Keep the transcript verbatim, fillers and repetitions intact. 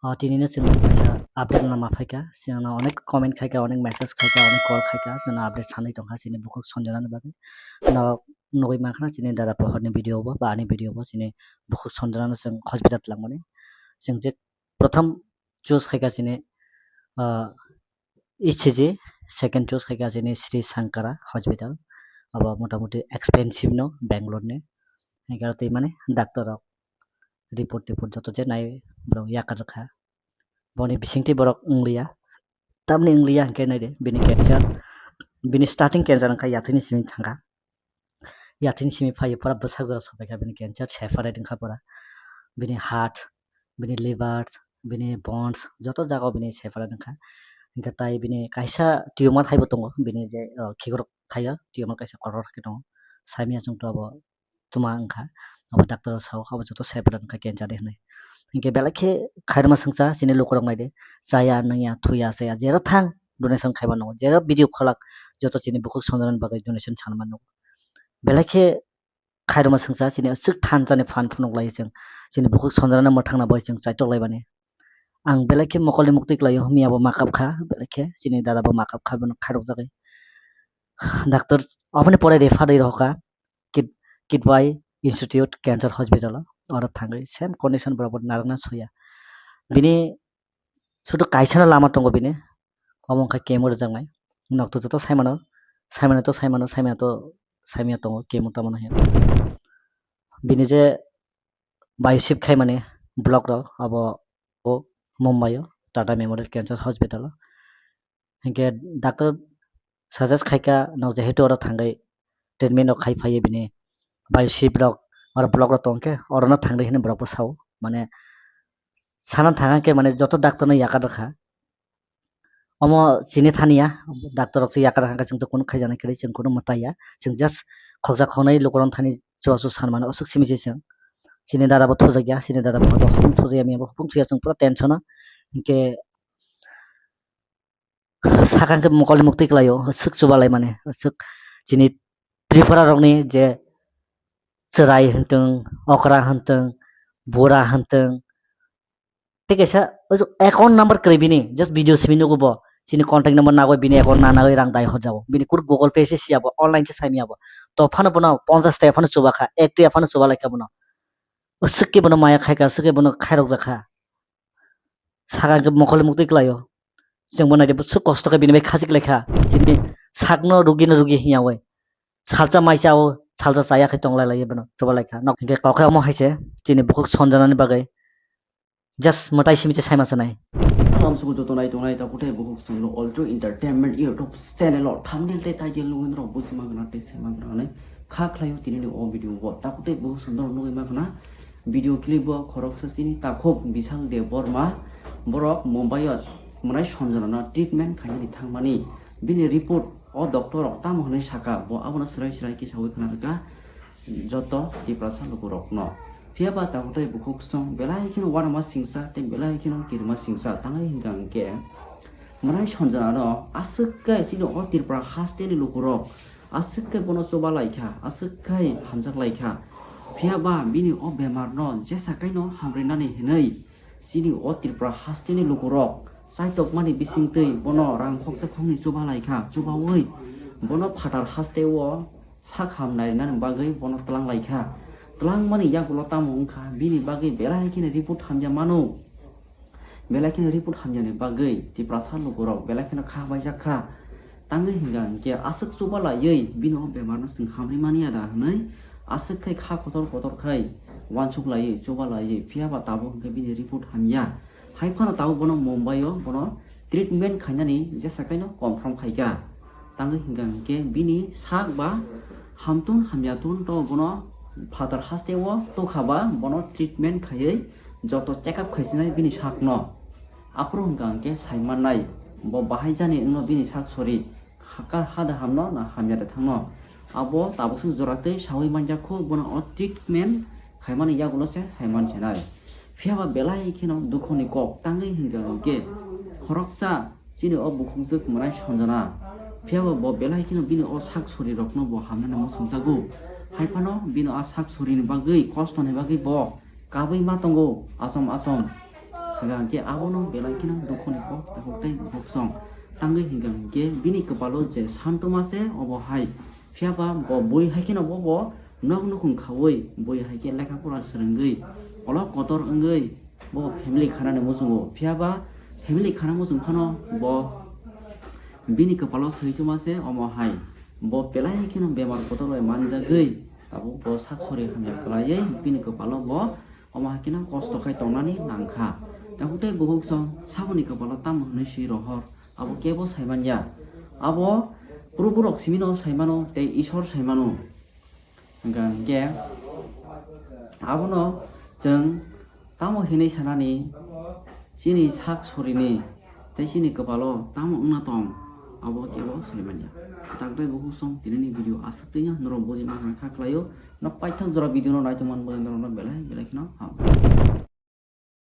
O, tinino chwng kaisa update no ma phaikha, chwngno onek comment khaikha, onek message khaikha, onek call khaikha, chwngno update sanwi tongkha chini bukhuk Sanjana ni bagwi. No nugwi mankha chini dada pohor ni video bo ba ani video bo chini bukhuk Sanjana no chwng hospital twlangmani. Chwng je prothom choose khaikha chini, ah, E C G, second choose khaikha chini Sri Sankara hospital. Abo motamuti expensive no Bangalore ni. Hingke aro twi mani doctor rok report tiport joto je nai borok yakar rwkha. Boni bisingtwi borok wngliya. Tamni wngliya hingke naide bini cancer, bini starting cancer wngkha yathwini simi thangkha. Yathwini simi phaiyo pura bwsak jora sopaikha bini cancer separate wngkha pura. Bini heart, bini liver, bini bones joto jagao bini separate wngkha. Hingke tai bini kaisa tumor haibo tongo bini je, o, khikrok khayo tumor kaisa kotor khe tongo. Saimya chwngto abo tuma wngkha. Abo doctor rok sao, abo joto separate wngkha cancer de hinwi. Hinkhe belai khe khairokma swngcha chini lukurok naide, chaya, nungya, thuya, chaya, jera thang donation khaiba nungo, jera video kholak joto chini bukhuk Sanjanani bagwi donation sanma nungo. Belai khe khairokma swngcha chini aswk thansa ni phan phunuk lai chwng, chini bukhuk Sanjanani mwthangna bai chwng chaitok laibani. Ang belai khe mokolni muktwi kwlaio, hamya bo makap kha, belai khe chini dada bo makap kha, bono khairokjagwi. Doctor aboni pore refer rwi rohorkha Kid-, Kidwai Institute Cancer Hospital o, oro thangwi same condition borok bo narwkna soya. Bini sudu kaisano lama tongo bini, omo wngkha chemo rwjaknai. Nokto joto saimano, saimano to saimano, saimano to saimya tongo, chemo tamo no hiya. Bini je biopsy khaimani block rok abo o Mumbai o Tata Memorial Cancer Hospital o. Hinkhe doctor suggest khaikha, nok jehetu oro thangwi treatment rok khai phaiwi bini biopsy rok oro block rok tongkhe orono thangdi hinwi borok bo sao. Mane sana thang khe mane joto doctor no yakar rwkha. Omo chini thani ya, doctor rok se yakar rwkha, chwng to kunu khaijana kwrwi, chwng kunu mwtai ya. Chwng just khoksa khoknai lukurok thani chubachu san mano, aswk simi se chwng. Chini dada bo thujakya, chini dada bo hopung thujakya, miya bo hopung thuya, chwng pura tension o. Hinkhe sakang khe mokolni muktwi kwlaio, aswk chubalai mani, aswk chini Tripura rokni je chwrai hwntwng, okra hwntwng, bura hwntwng, tei kaisa account number kwrwi bini, just video simi nugo bo, chini contact number nagwi bini account nanagwi rang dai hor jago, bini kuru Google Pay se siya bo, online se saimya bo, to phano bono ponchash taka phano chubakha, ek taka phano chubalaikha bono, aswk khe bono maya khaikha, aswk khe bono khairokjakha. Sakang khe mokolni muktwi kwlaio. Chwng bo naidi bwswk kosto khe bini bai khachik laikha. Chini sakno rugi no rugi hiya oi. Salsa mai chao, salsa chaya khai tong lai lai bono, choba laikha. Nok hinkhe kok khe omo hai se chini bukhuk Sanjanani bagwi. Just mwtai simi se saima sanai. Salam suku joto nai tongnai ta kuthai bukhuk songno Ultra Entertainment YouTube channel o thumbnail tei title nugwi norok busi magna tei se magna nai kha khlaio tini ni o video bo ta kuthai bukhuk songno nugwi magna. Video clip o khoroksa chini takhuk Bishal Debbarma, borok Mumbai o mwnai Sanjana no treatment khainani thangmani, bini report o doctor rok tamo hwnwi saka, bo abono swrai swrai kisaui khna rwkha joto Tiprasa lukurokno. Phiya ba tabuk tei bukhuk song belai kheno uanama singsa tei belai kheno kirima singsa, tangwi hwnkha hwnkhe mwnai Sanjana no aswk khe chini o Tripura haste ni lukurok aswk khe bono choba laikha, aswk khai hamjak laikha. Phiya ba bini o bemar no jesa kaino hamrinani hinwi chini o Tripura haste ni lukurok chaitokmani bisingtwi bono rang khoksa khokni choba laikha, chobaui bono phatar haste o sak ham narinani bagwi bono twlang laikha. Twlangmani yagulo tamo wngkha, bini bagwi belai kheno report hamya mano. Belai kheno report hamyani bagwi Tiprasa lukurok belai kheno kha baijak kha. Tangwi hwnkha hwnkhe aswk chuba laiwi bini o bemar no chwng hamri manya da hwnwi aswk khai kha kotor kotor khai uansuk laiwi chuba laiwi, phiya ba tabuk hwnkhe bini report hamya. Hai phano tabuk bono Mumbai o bono treatment khainani jesa kaino confirm khaikha. Tangwi hwnkha hwnkhe bini sak ba hamtun hamyatun to bono phatar haste o tokha ba bono treatment khaiwi joto check up khaisinai bini sakno. Aphuru hwnkha hwnkhe saimannai bo bahai jani wngno bini sak sori, haka hada hamno na hamya de thangno. Abo tabukse jora tei saui manjakho bono o treatment khaimani yagulo se saiman sinai. Phiya ba belai kheno dukhoni kok tangwi hwnkha hwnkhe khoroksa chini o bukhukjwk mwnai Sanjana. Phiya ba bo belai kheno bini o sak sori rokno bo hamnani muchungjago. Hai phano bini a sak sorini bagwi kostoni bagwi bo kabui ma tongo asom asom. Hingkha hingkhe abono belai kheno dukhoni kok takhuk tei bukhuk song tangwi hingkha hingkhe bini kwpalo je santuma se obo hai. Phiya ba bo bui hai kheno bo, bo nok nukhung khaui bui hai khe lekha pora swrwngwi olok kotor wngwi bo family khanani muchungo. Phiya ba family khana muchung phano bo bini kwpalo swi tuma se omo hai. Bo belai kheno bemar kotor bai manjagwi tabuk bo sak sori hamya kwlaiwi bini kwpalo bo omo hai kheno kosto khai tongnani nangkha. Takhuk tei bukhuk song saboni kwpalo tamo hwnwi swi rohor, abo kebo saimanya. Abo purborok simino saimano tei Isor saimano. Hingkha hingkhe abono chwng tamo hinwi sanani, chini sak sorini tei chini kwpalo tamo wngna tong, abo kebo saimanya. Kwtal tei bukhuk song tinini video aswk twi norok bujima kha khlaio. Nok paithak jora video no naitongmani bagwi norokno belai belai kheno ham.